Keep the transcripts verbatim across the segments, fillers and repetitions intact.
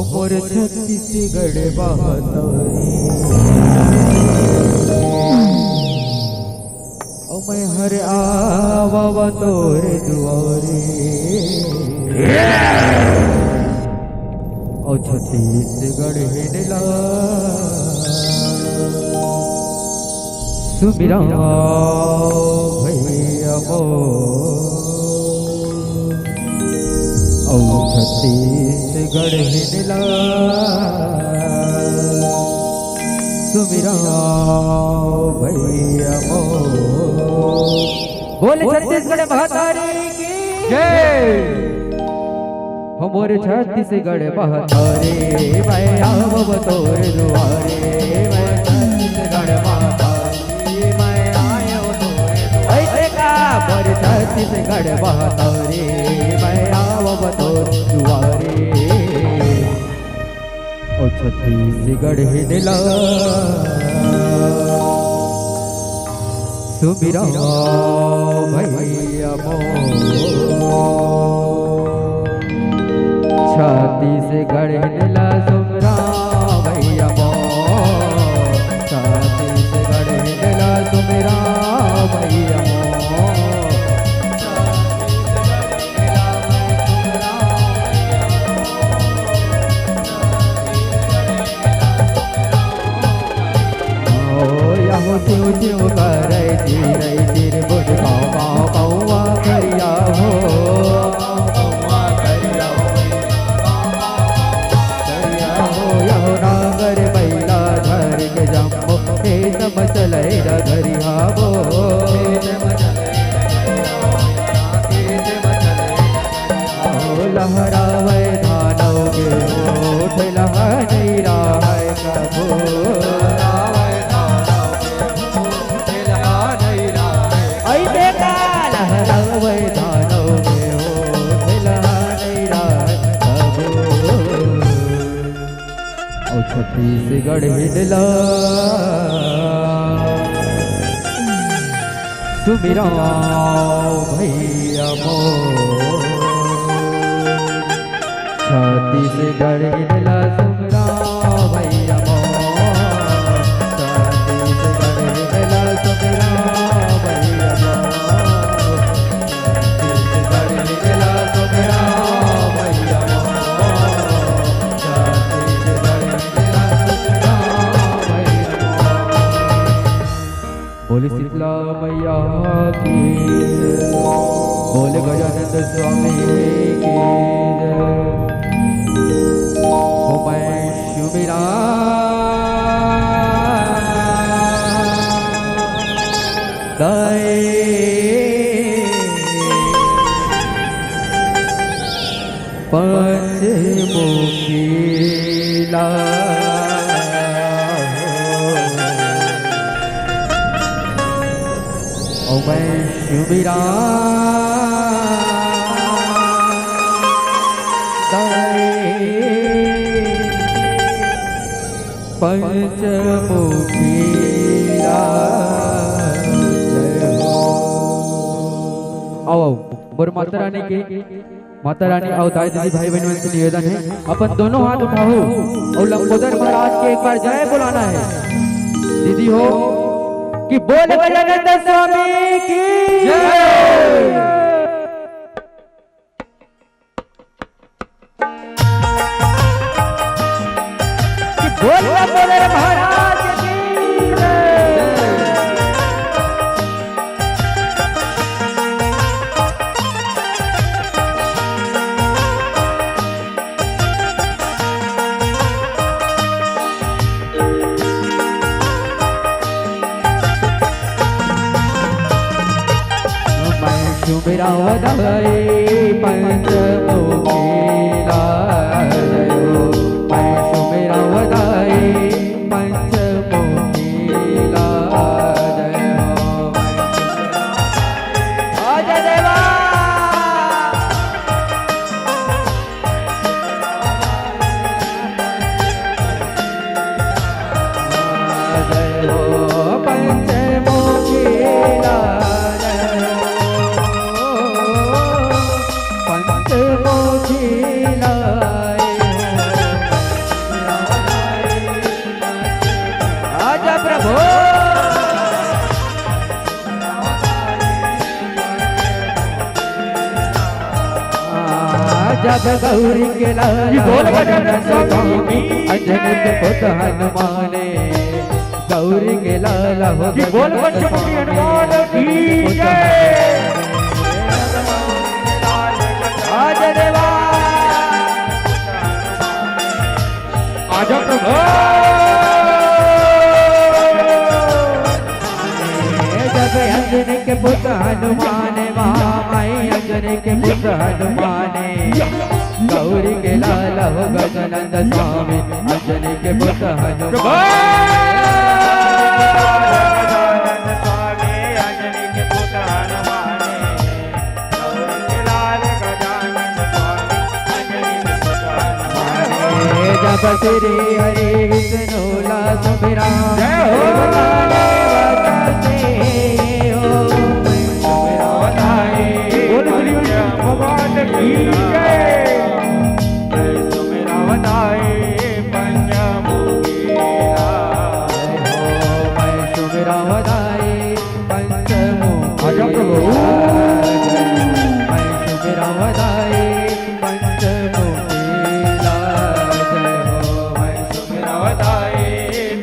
मोर छत्तीसगढ़ महतारी, ओ मैं हर आवव तोर दुआरे। ओ छत्तीसगढ़ हिंडला सुमिरा भैया मोर। ओ छत्तीसगढ़ हिंडला सुमिरा भैया मोर। बोल छत्तीसगढ़ महतारी की जय। हो मोर छत्तीसगढ़ महतारी, मैं आवव तोर दुआरे, मैं छत्तीसगढ़ महतारी, मैं आवव तोर दुआरे। ऐसे का? मोर छत्तीसगढ़ महतारी, मैं आवव तोर दुआरे। ओ छत्तीसगढ़ हिंडला सुमिरा भैया मोर। छत्तीसगढ़ हिंडला सुमिरा भैया मोर। छत्तीसगढ़ हिंडला सुमिरा भैया मोर। ओ यहो चिव चिव करे चिरई चिरबुट काव काव कौवा करिया हो। करिया हो यहो नांगर बइला धर के जम्मो खेत म चलई डगरिया हो। ओ लहरावय धानव के ओठ लहनई राहय कभू। अइसे का लहरावय धानव के ओठ लहनई राहय कभू। ओ छत्तीसगढ़ हिंडला सुमिरा भैया मोर। छत्तीसगढ़ हिंडला सुमिरा भैया मोर। छत्तीसगढ़ हिंडला सुमिरा भैया मोर। छत्तीसगढ़ हिंडला सुमिरा भैया मोर। छत्तीसगढ़ हिंडला सुमिरा भैया मोर। बोले शीतला मैया की, बोले गजानंद स्वामी की जय। ओ मैं सुमिरा दाई पंचमुखी ला। ओ मैं सुमिरा दाई पंचमुखी ला। जय हो। आओ, आओ, मोर माता रानी के माता रानी अउ दाई दीदी भाई बहन मन से निवेदन हे, अपन दोनों हाथ उठाहू अउ लंबोदर महाराज के एक बार जय बोलाना हे। दीदी हो कि बोल गजानंद स्वामी की जय। कि बोल लंबोदर महाराज की जय। मैं सुमिरा वदाई पंचमुखी ला जय हो। मैं सुमिरा वदाई पंचमुखी ला जय हो। आ जय देवा। जय हो पंचमुखी ला, जय हो पंचमुखी ला। जब गौरी के लाला, ये बोल बजरंग स्वामी। अंजनी के पुत्र हनुमाने, गौरी के लाला हो कि बोल गजानन पंचमुखी स्वामी। हनुमान की जय। आ जा देवा। आजा प्रभु। जब अंजनी के पुत्र हनुमान, महामाई अंजनी के पुत्र हनुमान, गौरी के लाला हो गजानन स्वामी, अंजनी के पुत्र हनुमान। जप श्री हरि विष्णु ला सुमिरा। जय हो। बोल श्री विष्णु भगवान की जय। सुमिरा वदाई पंचमुखी ला। जय हो, मैं सुमिरा वदाई पंचमुखी ला। जय हो, मैं सुमिरा वदाई पंचमुखी ला। जय हो, मैं सुमिरा वदाई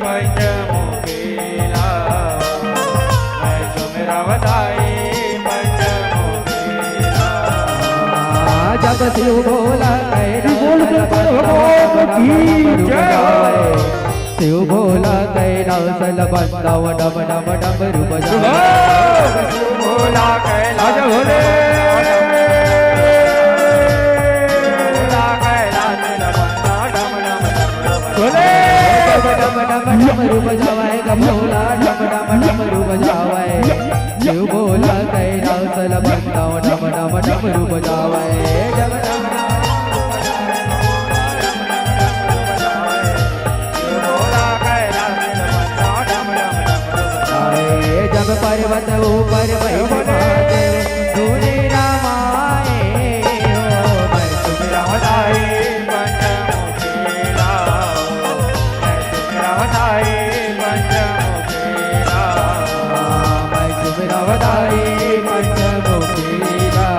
पंचमुखी ला। मैं सुमिरा वदाई पंचमुखी ला। जब शिव भोला कैलाश बोल शंकर भगवान की जय हो। शिव भोला कैलाश बंदाव डम डम डम रूप शिव भोला कैलाश भोले। भोला कैलाश बंदाव डम डम डम रूप भोले। डम डम डम डम रूप जावाए ग भोला, डम डम डम रूप जावाए। शिव भोला कैलाश बंदाव डम डम डम रूप जावाए। डम डम डम रूप जावाए। जब पर्वत ऊपर बैठे महादेव, धूनी रामाए हो। मैं सुमिरा वदाई पंचमुखी ला। मैं सुमिरा वदाई पंचमुखी ला। मैं सुमिरा वदाई पंचमुखी ला।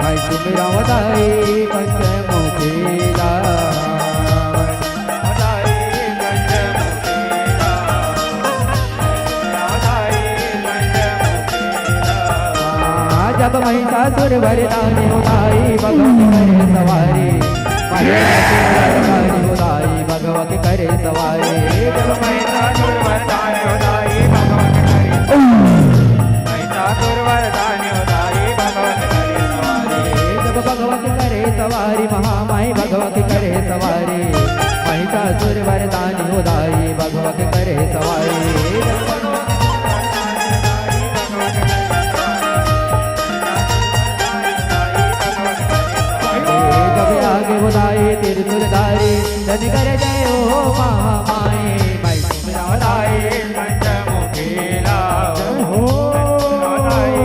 मैं सुमिरा वदाई पंचमुखी ला। जब महिषासुर वरदानी हो दाई, भगवत करे सवारी। महिषासुर वरदानी हो दाई, भगवत करे सवारी। जब महिषासुर वरदानी हो दाई, भगवत करे सवारी। महिषासुर वरदानी हो दाई, भगवत करे सवारी। जब भगवत करे सवारी, महामाई भगवत करे सवारी। महिषासुर वरदानी हो दाई, भगवत करे सवारी। जब आगे हो दाई त्रिशूलधारी, धन कर जय हो महामाई। मैं सुमिरा वदाई पंचमुखी ला। जय हो। मैं सुमिरा वदाई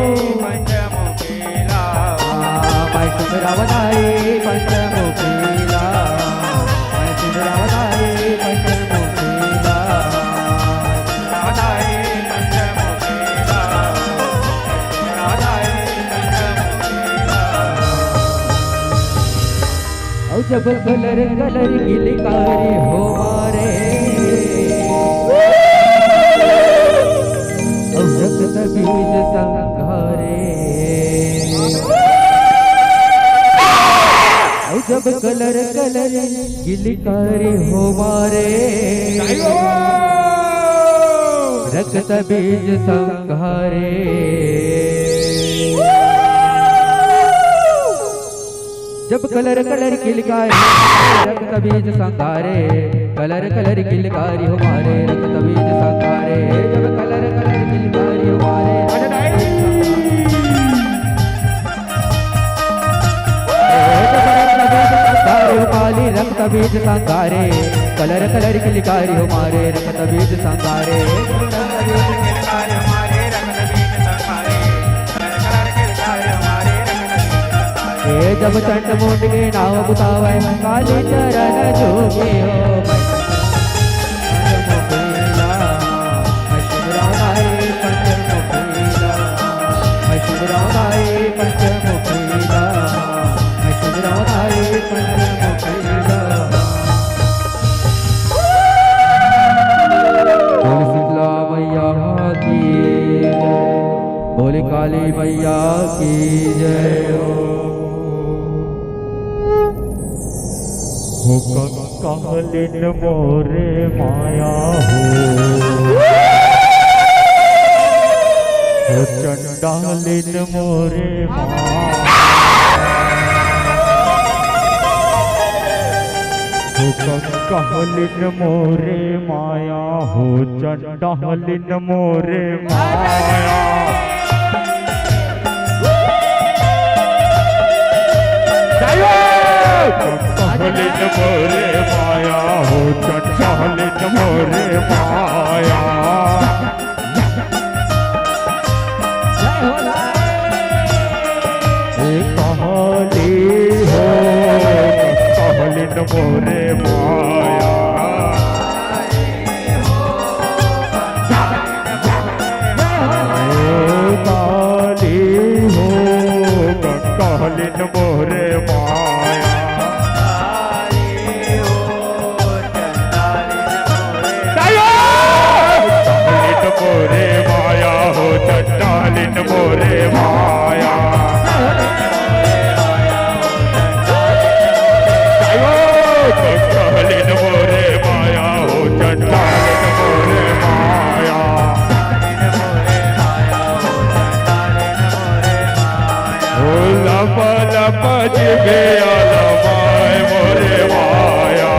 पंचमुखी ला। मैं सुमिरा वदाई पंचमुखी ला। मैं सुमिरा वदाई पंचमुखी ला। वदाई पंचमुखी ला। वदाई पंचमुखी ला। अउ जब कलर कलर किलकारी हो मारे, अउ रक्त बीज संघारे। अउ जब कलर कलर किलकारी हो मारे, रक्त बीज संघारे। जब कलर कलर किलकारी, रक्त बीज संघारे। कलर कलर किलकारी हो मारे, रक्त बीज संघारे। जब कलर कलर किलकारी हो मारे, जब रक्त बीज संघारे हो मारे, रक्त बीज संघारे। कलर कलर किलकारी हो मारे, रक्त बीज संघारे। ए जब चंड मुंड के नाव बुतावे, काली चरण झुके हो। मैं सुमिरा वदाई पंचमुखी ला। मैं सुमिरा वदाई पंचमुखी ला। मैं सुमिरा बोले काली मैया की जय हो। हो कंकालिन मोरे माया हो, हो चंडालिन मोरे माया, हो कंकालिन मोरे माया, हो चंडालिन मोरे माया। कंकालिन मोरे माया हो, चंडालिन मोरे माया। ए काली हो, कंकालिन मोरे माया। ए काली हो, कंकालिन मोरे माया। कंकालिन मोरे माया हो, चंडालिन मोरे माया। कंकालिन मोरे माया हो, चंडालिन मोरे माया। ओ लप लप जिभिया लमाय मोरे माया।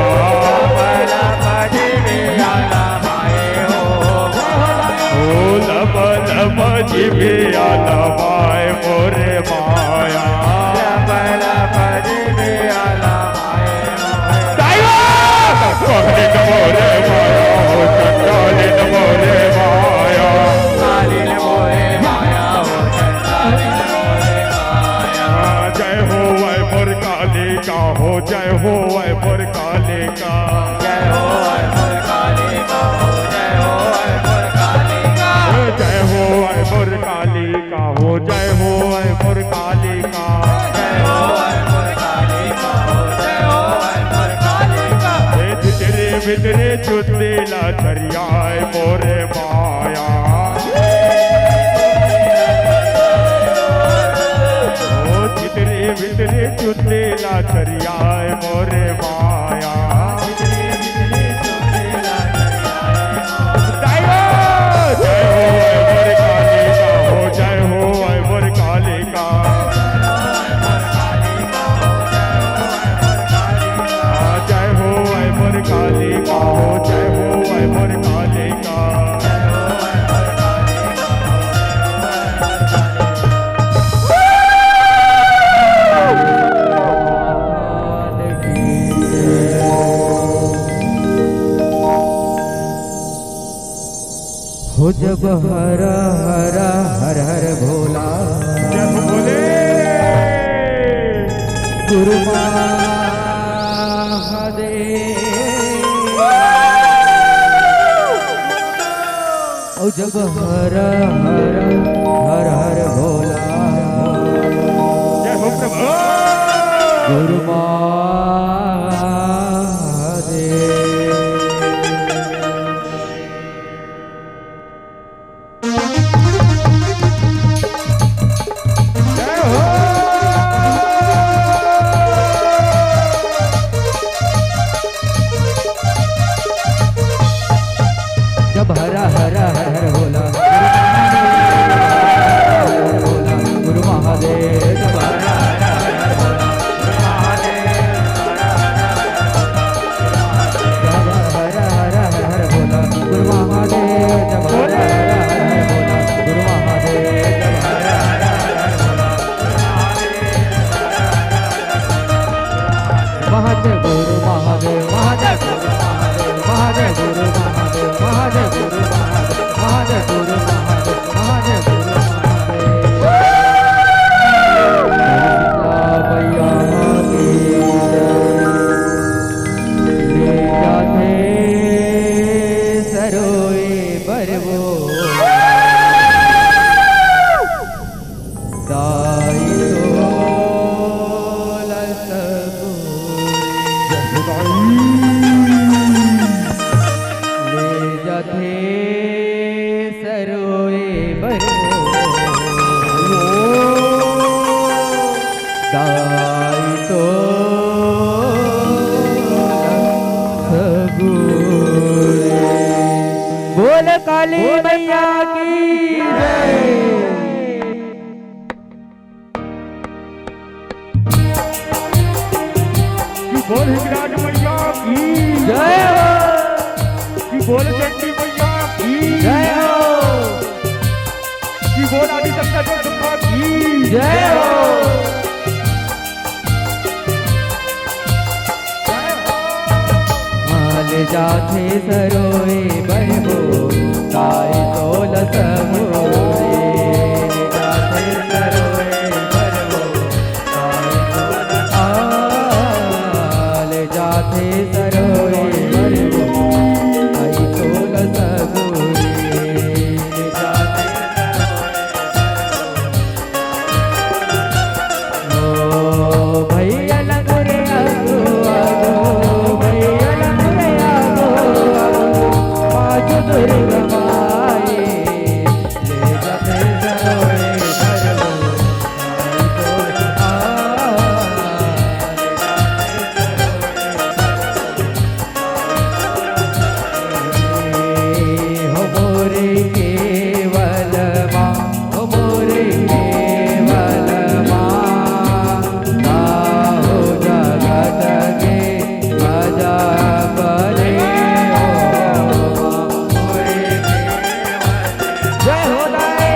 ओ लप लप जिभिया लमाय मोरे माया। कंकालिन मोरे माया हो, चंडालिन मोरे माया। जय होवय मोर कालिका हो, जय होवय मोर कालिका। जय होवय मोर कालिका हो, जय होवय मोर कालिका। ए भितरे भितरे चुंदी ला छरियाय मोरे माया। ओ भितरे भितरे चुंदी ला छरियाय मोरे माया। जय हो, जय हो, मोर कालिका हो, जय हो, मोर कालिका। जय हो, मोर कालिका हो, जय हो, मोर कालिका। हो जब हरा हरा हर हर भोला। जय हो भोले। गुरु महादेव। ओ जब हरा हरा हर हर भोला। जय हो प्रभु। गुरु महादेव। जय हो। जब हरा हरा हर हर भोला। जय हो। कि बोल चंडी मैया की जय हो। कि बोल आदि शंकर के सुखा की जय हो। हाल जाथे सरोए बरबो, ताई तोल सरोए। हाल जाथे सरोए बरबो, ताई तोल सरोए। ओ भैया लंगुरे आगो, आगो, भैया लंगुरे आगो, आगो, आजो दुर्गा माई, ले जाते सरोए बरबो, आ, हो मोरे केवल माँ, हो मोरे केवल माँ, ताहो जगत के अजब रे हो। जय हो दाई।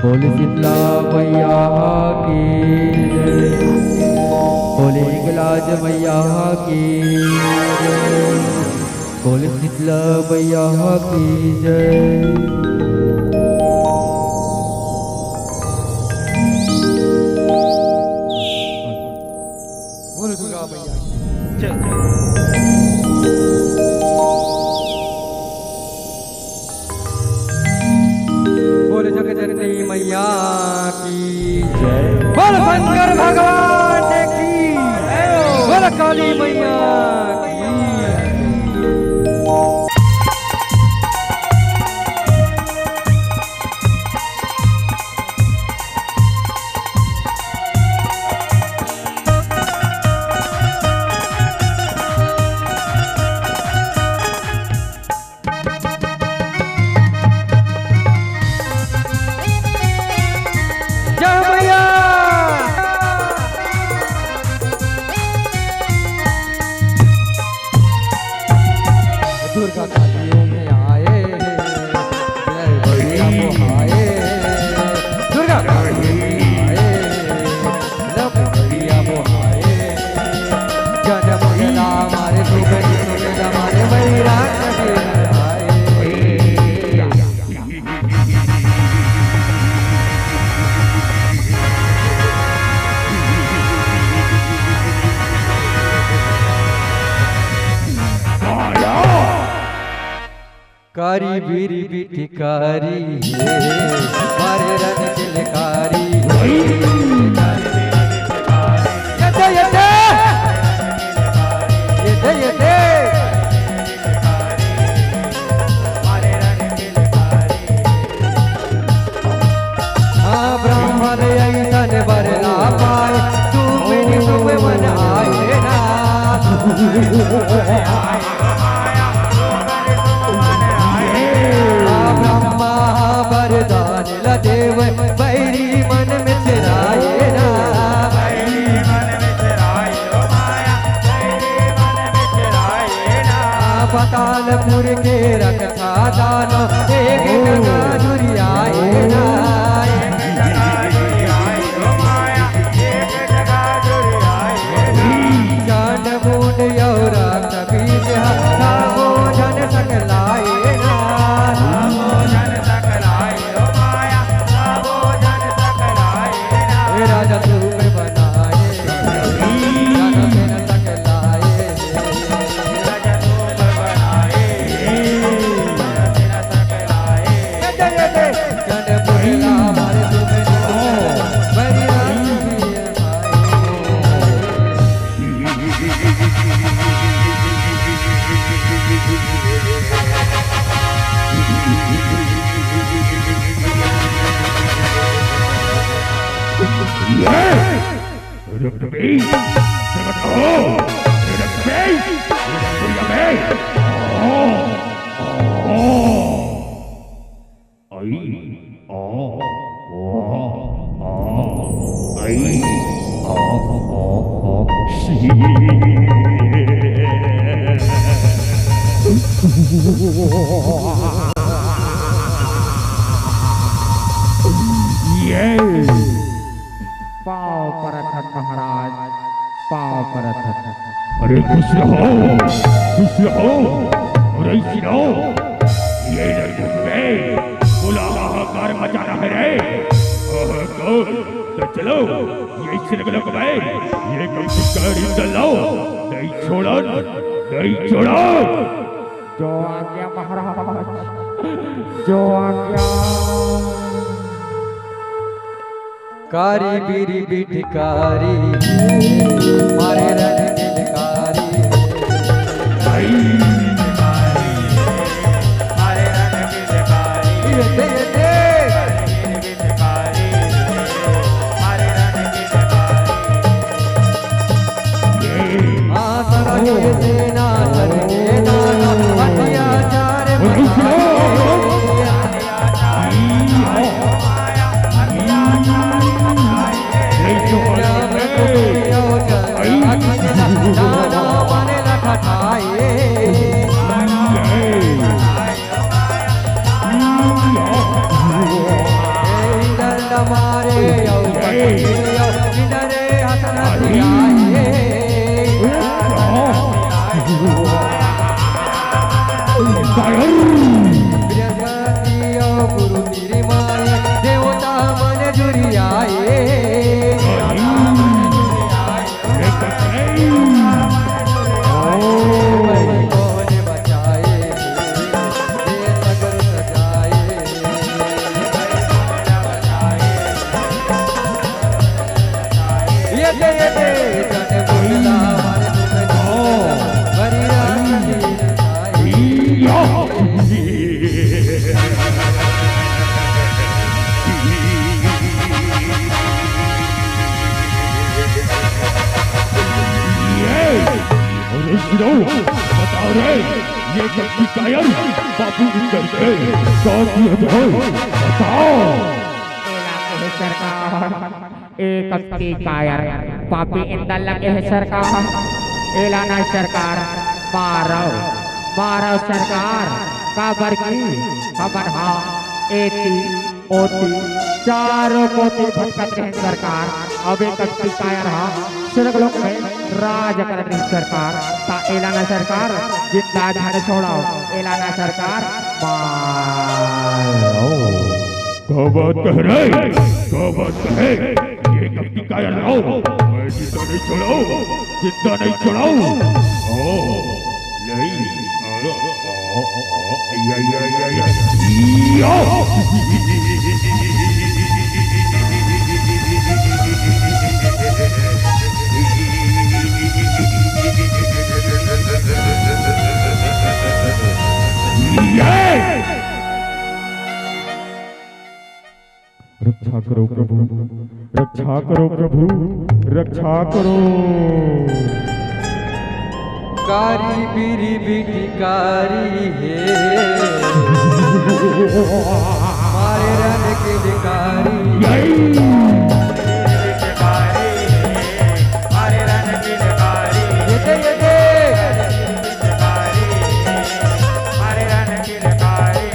बोले शीतला मैया की जय। बोले हिंगलाज मैया की जय। बोले शीतला मैया की जय। बोले दुर्गा मैया की जय। बोल जगजननी मैया की जय। बोल शंकर भगवान की जय। बोल काली मैया की जय। जय मैया। दुर्गा कालियों में आए, जय भैया को आए, दुर्गा कालियों में आए। कारी बीरी बीटी कारी हे, मारे रन किलकारी हे। ये दे, ये दे। ये दे, ये दे। हाँ, ब्राह्मण अइसन बर ना पाए, तू मेरी सुख मन आए ना। ब्रह्मा वरदान ल देव, बैरी मन मिथराए ना। पातालपुर के रक्षा दानो, एक जगह जुरियाए ना। चंड मुंड और कबीर हा, सबो झन सकलाए ना। सबो झन सकलाए ओ माया, सबो झन सकलाए ना। हे राजा तू में बनाए, जन में सकलाए। राजा तू में बनाए, जन में सकलाए। जन बोला मारे तू प्रकट हो, प्रकट हो, प्रकट हो, प्रकट हो। आई, आ, आ, आ, आई, आ, आ, आ, शी। ये। पाँव परत हन महाराज, पाँव परत हन। अरे खुश रहो, खुश रहो। अरे सुनो, ये रंग में बोला हाहाकार मचाना है रे। हाहाकार, तो चलो, ये सिरगलो को भाई, ये कम शिकारी दलाओ, नहीं छोड़न, नहीं छोड़न। जो आज्ञा महाराज, जो आज्ञा। कारी बीरी बिटकारी, मारे रण बिटकारी। ये दे, ये दे। अरे सुनो, बताओ रे, ये कच्ची कायर बाबू इंदर के कौन सी हद है? बताओ। एला कहे सरकार, ए कच्ची कायर पापी इंदर ला कहे सरकार, एला ना सरकार मारो, मारो सरकार, काबर की हमन हा एती ओती चारों कोती भटकत रहे सरकार। अब एक कच्ची कायर हा स्वर्ग लोक में राज करत रहे सरकार। ता एला ना सरकार जिंदा झन छोड़ो, एला ना सरकार मारो। का बात कहे रे? का बात कहे? ये कच्ची कायर ला मैं जिंदा नहीं छोड़ो, जिंदा नहीं छोड़ो। ओ, ले, आ, आ, आ, आ, या, या, या, या। या। ये। रक्षा करो प्रभु, रक्षा करो प्रभु, रक्षा करो। कारी बीरी बिटकारी हे, मारे रण के भिखारी। ये दे, ये दे।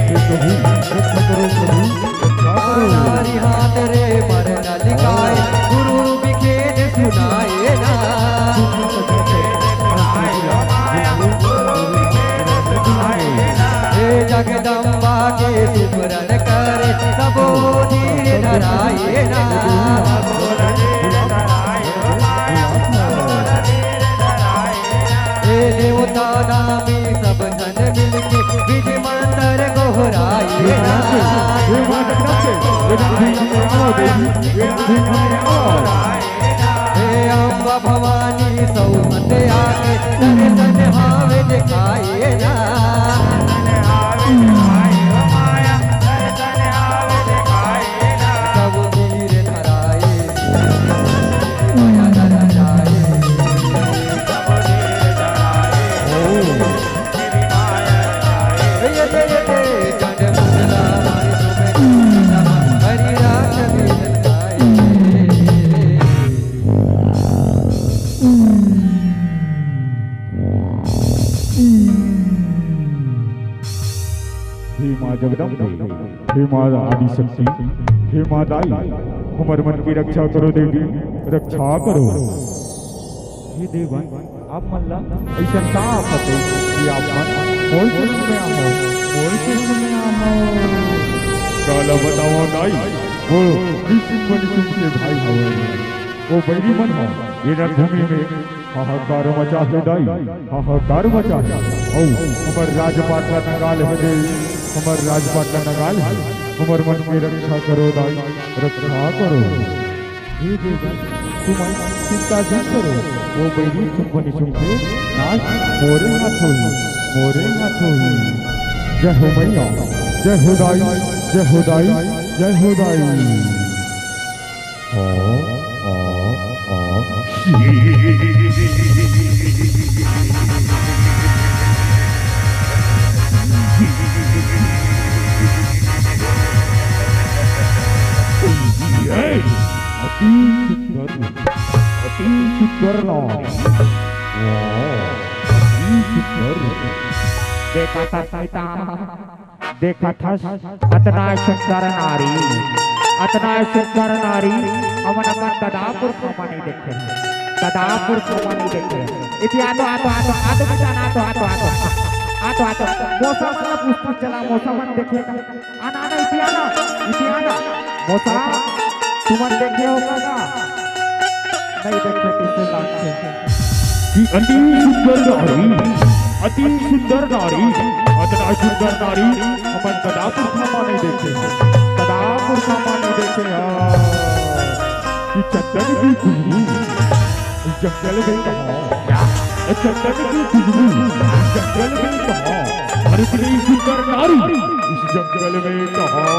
हे प्रभु, रक्षा करो प्रभु, रक्षा करो। नारी हाथ रे मरन लिखाए, गुरु बिखेन सुनाए ना। हे जगदम्बा के सुमरन करे, सबो धीर धराए ना। हे देवता दानी सब जन मिलके बिधि मंतर गोहराए ना। हे अम्बा भवानी सौमत आके दर्शन हावे दिखाए ना। सब धीर धराए। हे माँ जगदम्बे, हे माँ आदिशक्ति, हे माँ दाई, हमर मन के रक्षा करो देवी, रक्षा करो। हे देवन, आप मन ला अइसन का आफत हे कि आप मन मोर चरण में आहो, मोर चरण में आहो। काला बतावंव दाई, वो निशुम्भ निशुम्भ के भाई हवे। वो बैरी मन ह ये रणभूमि में हाहाकार मचा हे दाई, हाहाकार मचा हे। अउ हमर राजपाट ला नंगा ले हे दे, हमर राजपाट ला नंगा ले हे। हमर मन के रक्षा करो दाई, रक्षा करो। हे देवन, तुमन चिंता झन करो, वो बैरी निशुम्भ निशुम्भ के नाश मोरे हाथ होही, मोरे हाथ होही। जय हो मैया, जय हो दाई, जय हो दाई, जय हो दाई। आ, आ, आ। अति सुंदर, अति सुंदर नारी। वाह, अति सुंदर। देखत हस, देखत हस, अतना सुंदर नारी, अतना सुंदर नारी, हमन अपन ददा पुरखा म नइ देखे हन, ददा पुरखा म नइ देखे हन। इति आतो, आतो, आतो, आतो, बेटा, आतो, आतो, आतो, आतो, आतो, मोसा मन ला पूछ, पूछ चला, मोसा मन देखे का? आना, आना, इति आना, इति आना। मोसा, तुमन देखे हो का? नइ देखे, कइसे लागथे? कि अति सुंदर नारी, अति सुंदर नारी, अतना सुंदर नारी, हमन ददा पुरखा म नइ देखे, ददा पुरखा म नइ देखे, हाँ। कि चंदन की खुशबू जंगल में कहाँ? चंदन की खुशबू जंगल में कहाँ? अरे इतनी सुंदर नारी इस जंगल में कहाँ?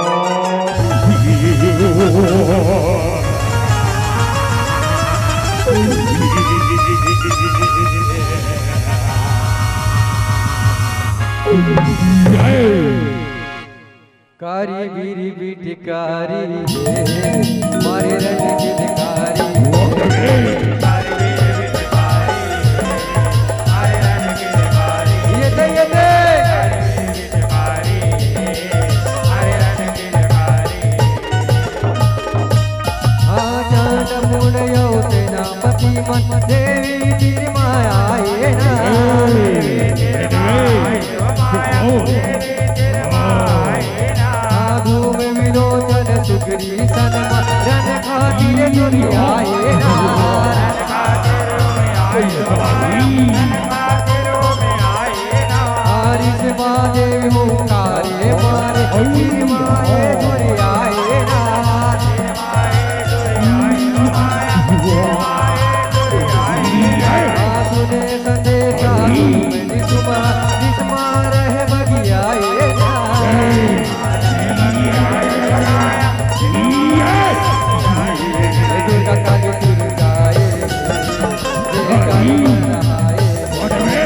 जय। कारी बीरी बिटकारी रे, मारे रंग गिलकारी। ये दे, ये दे। हाँ, चांद मुड़ यो सेनापति मन, देवी तेरी माया आए ना। आगू में विलोचन सुग्री सन मा, रन खातिर दुनिया आए ना। आरिस मारे मुखारे मारे, मारे दुनिया आए ना। सुने संदेशा निसुमा, निसमा रहे बगिया ए जा। दुर्गा काली दुर्गा ए, दुर्गा काली दुर्गा ए।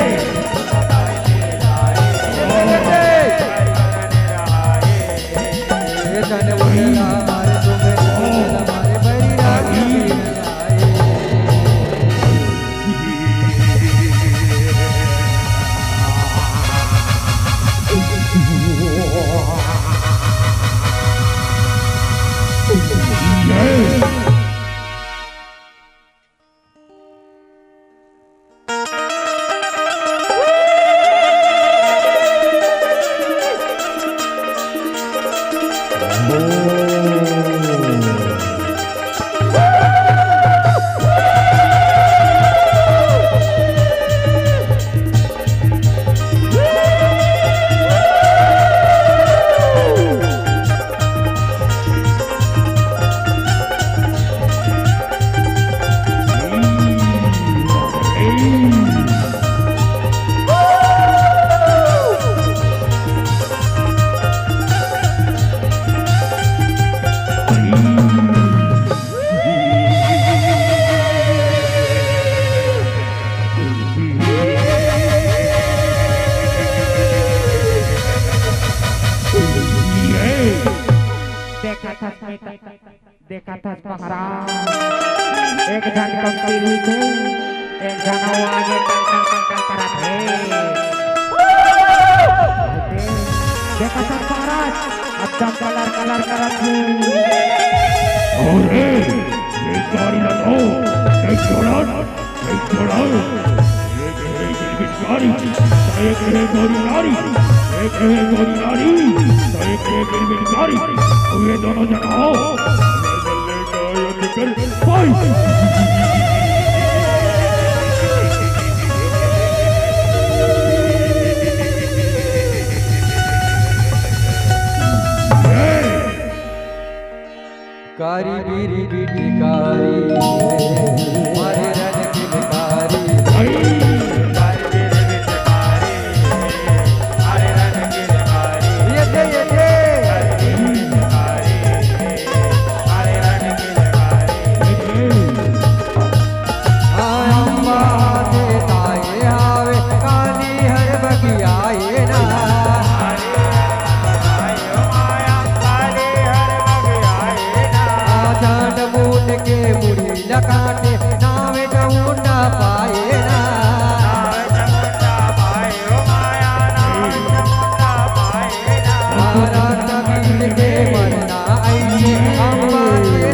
देखत हस पहरा, एक झन कमती रहिथे, एक झन अउ आगे टंग टंग टंग टंग करत हे। कसम महाराज, एकदम कलर कलर करत हे। अरे, ये गाड़ी लगाओ, नहीं छोड़ा, नहीं छोड़ा। एक है गिरगिट गाड़ी, तो एक है गोरी नारी, एक है गोरी नारी, तो एक है गिरगिट गाड़ी। अब ये दोनों जगह हो। भाई। कारी बीरी बीटी कारी, मारे रन किलकारी। कारी बीरी बीटी कारी, मारे रन किलकारी। ये दे, ये दे। कारी बीरी बीटी कारी, मारे रन किलकारी। अम्मा दे ताए आवे, काली हर बगियाए ना। आ झांड मून के मुड़ी लकाटे, नावे डमुंडा पाए ना। आ रात बीत के मरना अइसे, अम्मा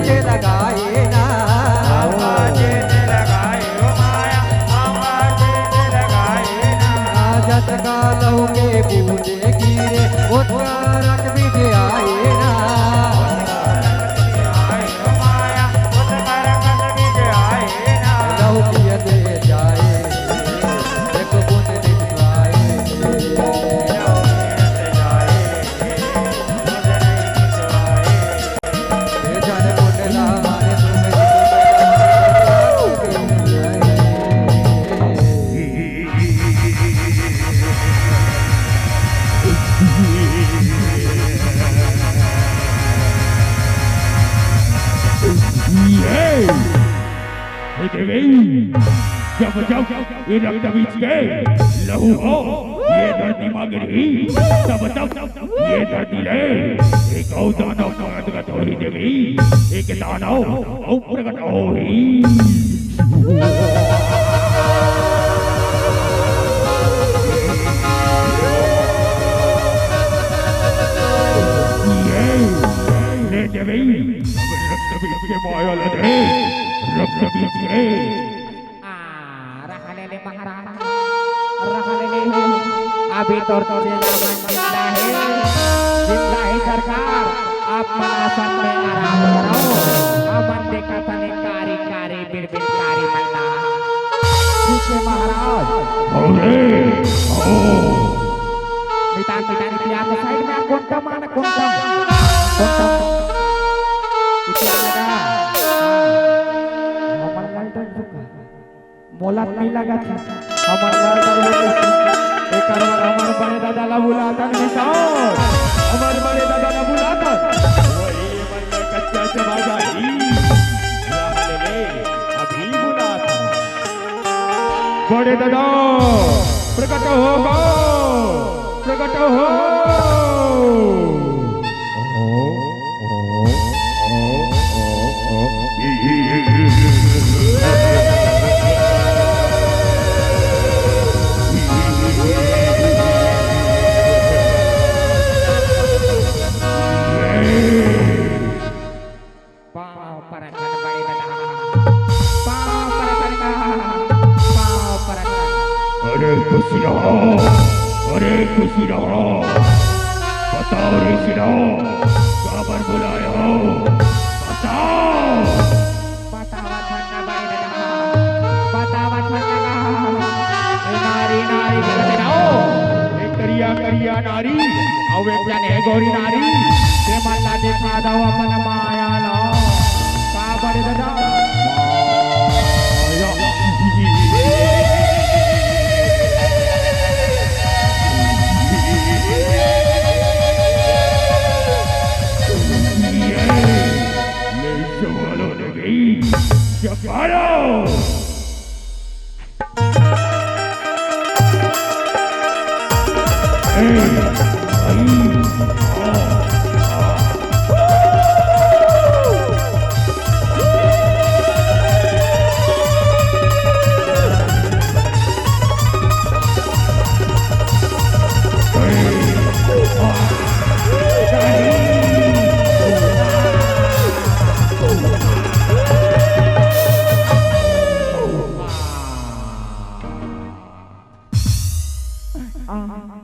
के लगाए ना। आ जतका लौके बूंदे गिरे, ओतका रत बीज आए ना। लौकिया दे जाए, एक बूंद निचवाए। जब जब ये रक्त बीज के लहू हो ये धरती मा गिरही, तब तब ये धरती ले एक अउ दानव परत गत होही देवी, एक दानव अउ प्रगट होही। ये ले देवी, रक्त बीज के माया ल दे, रक्त बीज के। आ, रहा ले ले महाराज, रहा ले ले। अभी तोर चेला मन जिंदा हे, जिंदा हे सरकार। आप मन आसन में आराम करो, हमन देखत हन कारी कारी बिरबिर कारी मन ला। ठीक हे महाराज। अरे, आओ। मितान, मितान, इतिहास side में कोन कम आना, कोन कम? कोन कम? इतिहास लगा। हाँ। हमन लाइट चुका। मोला नइ लगत हे। हमर लाल डर होगे। एकर बर हमर बड़े ददा ला बुलाथन मितान। हमर बड़े ददा ला बुलाथन। वही मन में कच्चा चबा जाही। रहा ले ले, अभी बुलाथन। बड़े ददा, प्रकट होगा, प्रकट हो। पाँव परथन बड़े ददा, पाँव परथन का, पाँव परथन। अरे खुशी रहो, अरे खुशी रहो। बताओ रे सिराओ, काबर बुलाए हो? बताओ। बतावत हन ना बड़े ददा, बतावत हन ना। ए नारी, नारी, ए करिया, करिया नारी। अउ एक झन हे गोरी नारी, ते मन ला देखा दव अपन माया ला। का बड़े ददा? माया। ले चलो रे गई, चपालो।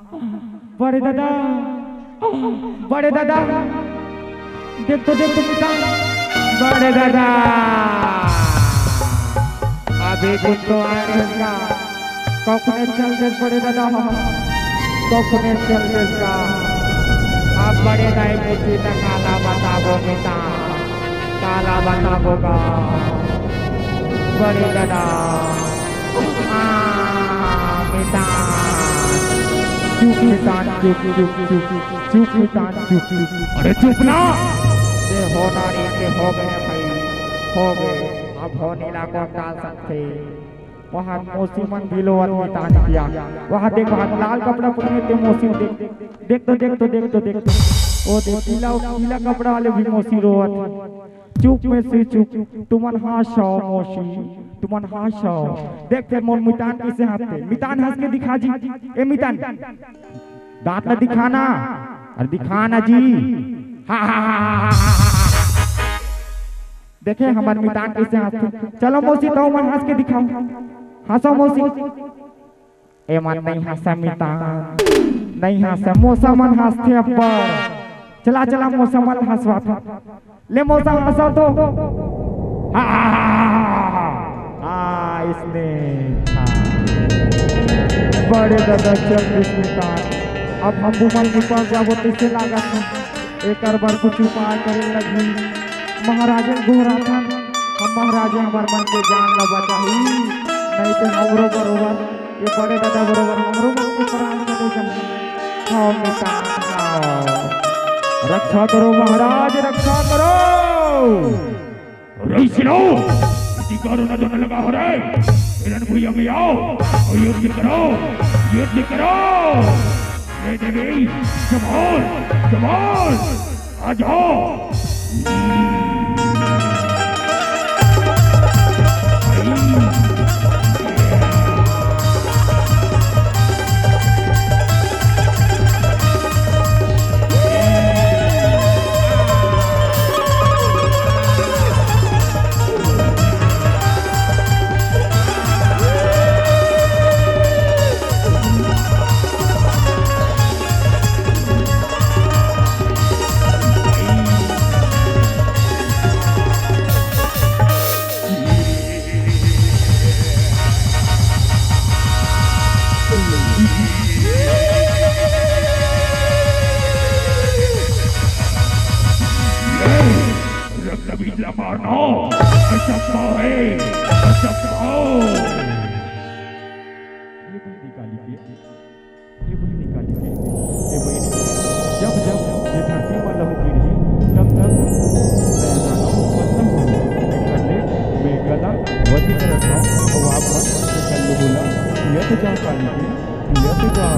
बड़े दादा, बड़े दादा, देख तो, देख तो मितान, बड़े दादा। अभी कुछ तो आ रहेगा। कखने चल देस बड़े दादा, कखने चल देस का। अब बड़े दाई पूछी त काला बताबो मितान, काला बताबो गा बड़े दादा। आ, मितान। चुप मितान, चुप, चुप, चुप, चुप मितान, चुप, चुप। अरे चुप ना। ये हो ना रे, ये हो गए भाई, हो गए। अब होनी ला कौन डाल सकथे? वहाँ मौसी मन भी लोवत मितान किया। वहाँ देख, वहाँ लाल कपड़ा पहने ते मौसी देख, देख तो, देख तो, देख तो, देख तो। ओ देख, पीला, पीला कपड़ा वाले भी मौसी रोवत हे। चुप में से चुप, तुमन हाँसव मौसी, तुमन हाँसव। देख फेर मोर मितान कइसे हाँसथे। मितान हाँस के दिखा जी, ए मितान, दांत ला दिखा ना, अरे दिखा ना जी। हा, हा, हा। देखे हमर मितान कइसे हाँसथे। चलो मौसी, तहूँ मन हाँस के दिखाओ, हाँसव मौसी। ए मन नइ हाँसय मितान, नइ हाँसय, मौसा मन हाँसथे अब्बड़। चला, चला, मौसा मन हाँसवाथन। ले मौसा हाँसव तो। हा, हा, हा, हा, हा, हा। हाँ, इसने। हाँ। बड़े दादा चल दिस मितान। अब हम मन निपट जाबो तइसे लागत हे। एकर बर कुछ उपाय करे लगही। महाराजन गोहराथन, हम महाराजे हमर मन के जान ला बचाही, नहीं तो हमरो बरोबर, ये बड़े दादा बरोबर हमरो मन के प्राण चले जाही। हाँ मितान, हाँ। रक्षा करो महाराज, रक्षा करो। रे सुनो, इसी कारण न लगा हो रे। हिरण भुइया में आओ और युद्ध करो, युद्ध करो। ये देवी, जवान, जवान, आ जाओ। रक्त बीजला मारना, असंभव है, असंभव। ये बहिनी काली के, ये बहिनी काली के, ये बहिनी के, जब जब ये धरती म लहू गिरही, तब तब नया दानव उत्पन्न होही। एकर ले मैं गला वध करत हौं, अउ आप मन एकर लहू ला पियत जा काली के, पियत जा।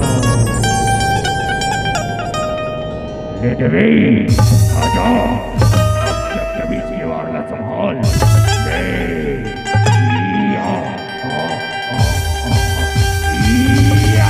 ले देवी, आजा। रक्त बीजला मारना संभाल। ले। या। आ, आ, आ, आ, आ। या।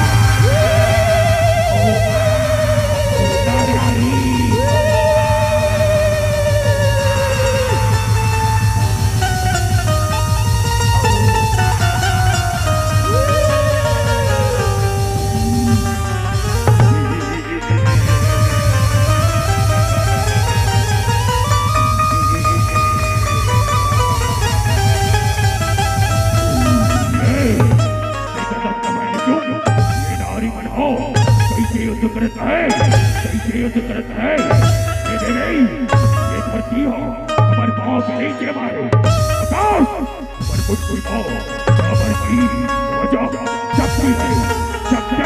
ये नारी मन हो, कैसे युद्ध करत हे, कैसे युद्ध करत हे। ये देवी, ये धरती हो, हमर पाँव के नीचे मारे। बताओ, पर कुछ कोई पाओ, हमर की वजह शक्ति है, शक्ति।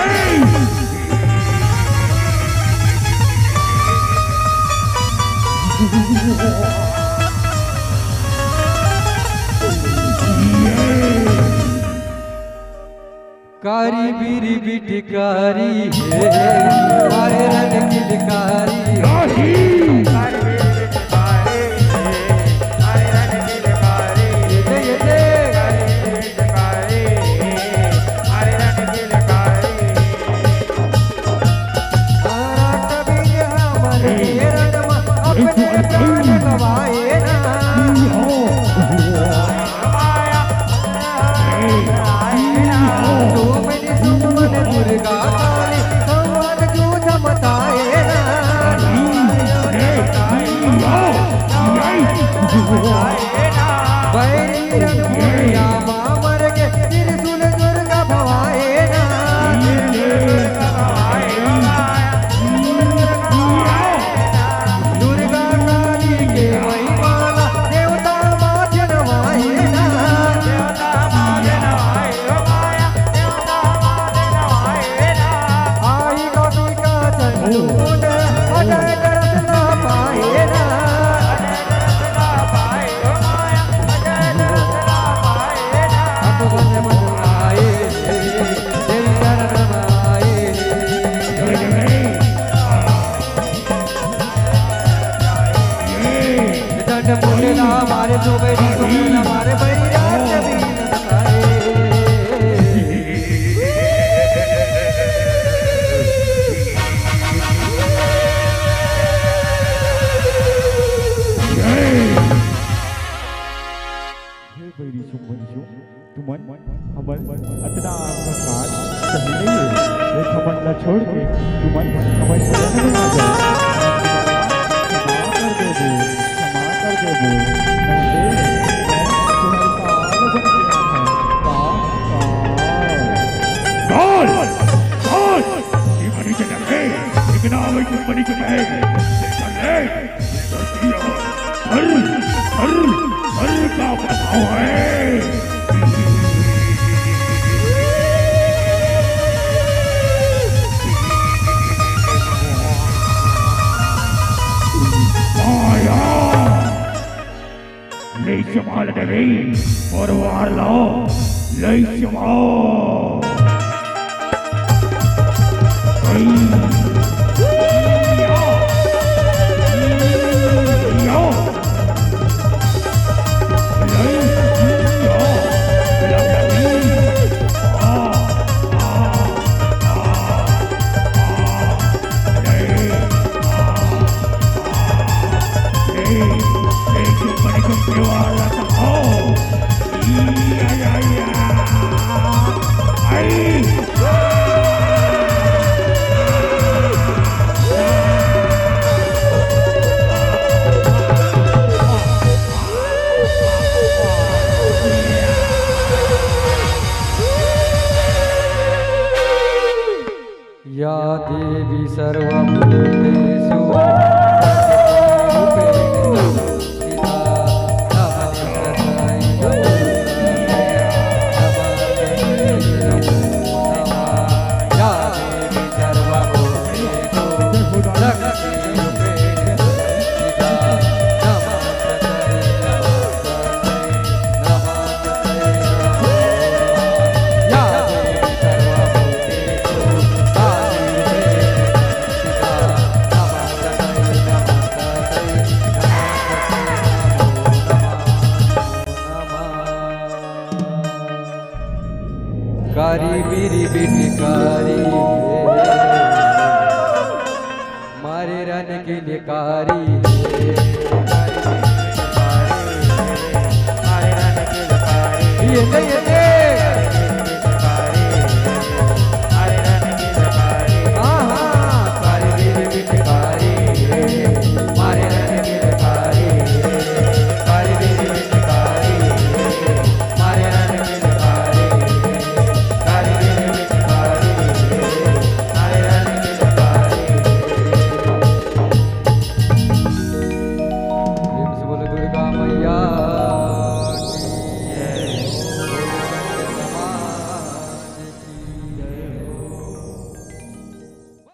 कारी बीरी बिटकारी हे, अरे रन किलकारी हे। कारी बीरी बिटकारी हे, अरे रन किलकारी हे। ये दे, ये दे। कारी बीरी बिटकारी हे, अरे रन किलकारी हे। अरे रन बीरी हमर हे रनमा, अपने प्राण गवाए ना। हमर अतना अहंकार सही नहीं है। देख, हमन ला छोड़ के तुमन हमर शरण में आ जाओ। क्षमा कर देबो, क्षमा कर देबो। नहीं दे, मैं तुम्हारी पाल बन गया हूँ। पाल, पाल। बोल, बोल। ये बनी के डर है, इतना आवे कि बनी के बहे। देखा ले। हर, हर, हर का बताओ है। आया। ले संभाल दे रे, और वार लाओ, ले संभाल। या देवी सर्वभूतेषु कारी मेरी बेटी कारी, मारे रन के लिए कारी।